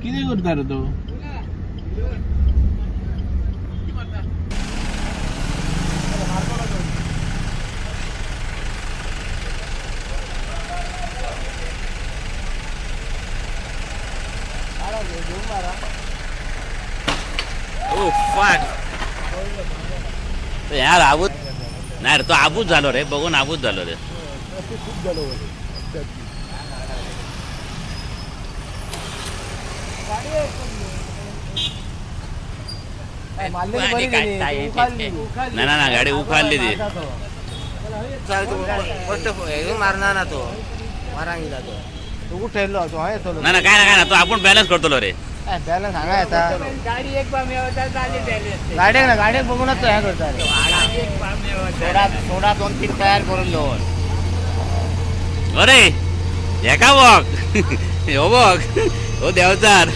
कितें करता रे तो? ओ फाक, यार आबूत नाही रे, तो आबूत झालो रे, बघून आबूत झालो रे. खूप झालं. आणि काय- काय- नाही ना ना, गाडी उखाडली ती. मारणार ना तो, मारांग गेला तो. तू ठेवलो तो हांवें येतलो. नाही ना, काय ना, काय ना, तो आपण बॅलन्स करतलो रे. बॅलन्स हांगा येता. गाडी एक पाम येवता जाली बॅलन्स. गाडयेक ना, गाडयेक बघूनच तो हें करता रे. एक पाम येवता. सोडा सोडा, दोन तीन तयार करून दवर. अरे हेका बघ, ह्यो बघ, हो देवचार.